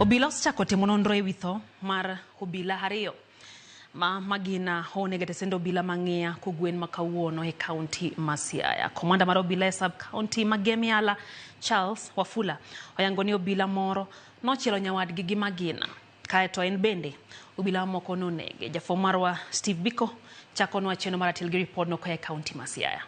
Obila osechako timo nonro ewi tho mar obila ariyo ma magina onego e tesend obila ma Ng'iya kogwen ma kawuono e kaunti ma Siaya. Komanda mar obila e sub kaunti ma Gem Yala, Charles Wafula, oyango ni obila moro nochielo nyawadgi gi magina kaeto en bende obila mamoko nonege. Jafwambo marwa Steve Biko chakonwa chenro mar atil gi ripodno koa e kaunti ma Siaya.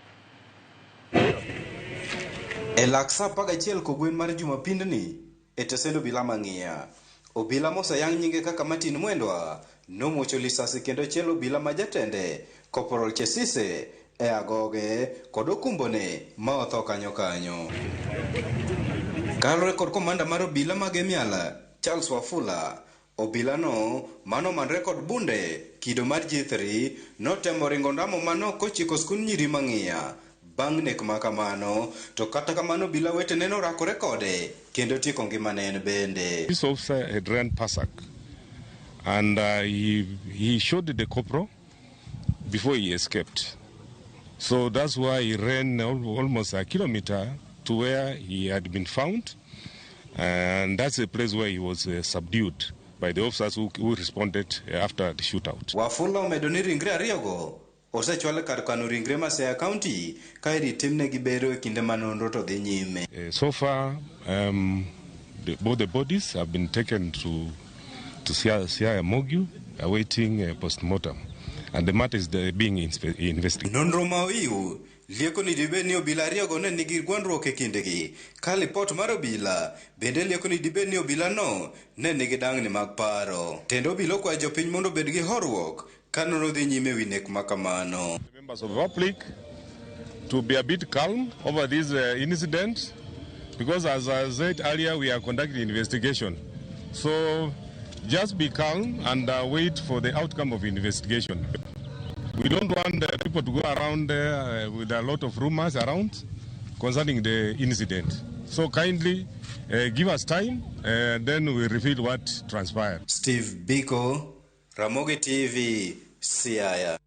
E lak saa 11 kogwen mar jumapindni e tesend obila ma Ng'iya, obila moseyang nyinge kaka Martin Mwendwa nomuocho lisasi kendo chielo obila ma jatende Corporal Chesise e agoge kod okumbone ma otho kanyo kanyo. Kaluwore kod komanda mar obila ma Gemiala, Charles Wafula, Obila no manomanre kod bunde kido mar G3 notemo ringo ndamo manok kochiko skund nyiri ma Ng'iya bang' nek ma kamano, to kata kamano obila wetene norakore kode kendo tieko ngimane en bende. This officer had run Pasak and he shot the corporal before he escaped. So that's why he ran almost a kilometer to where he had been found. And that's the place where he was subdued by the officers who responded after the shootout. Wafula omedo ni ringre ariyogo osechwal e kar kano ringre ma Siaya County ka irit timnegi bero e kinde ma nonro to dhi nyime. So far, both the bodies have been taken to Siaya Morgue, awaiting post-mortem. And the matter is being investigated. Nonro ma oiw lieko ni dibed ni obila ariyogo ne nigi gwandruok e kindegi ka lipot mar obila bende lieko ni dibed ni obila no ne nigi dangni mag paro. Tend obila okwayo jopiny mondo obed gi horuok ka nonro dhi nyime ewi nek ma kamano. The members of the public to be a bit calm over this incident because, as I said earlier, we are conducting investigation. So just be calm and wait for the outcome of investigation. We don't want people to go around with a lot of rumors around concerning the incident. So kindly give us time, then we reveal what transpired. Steve Biko, Ramogi TV, Siaya.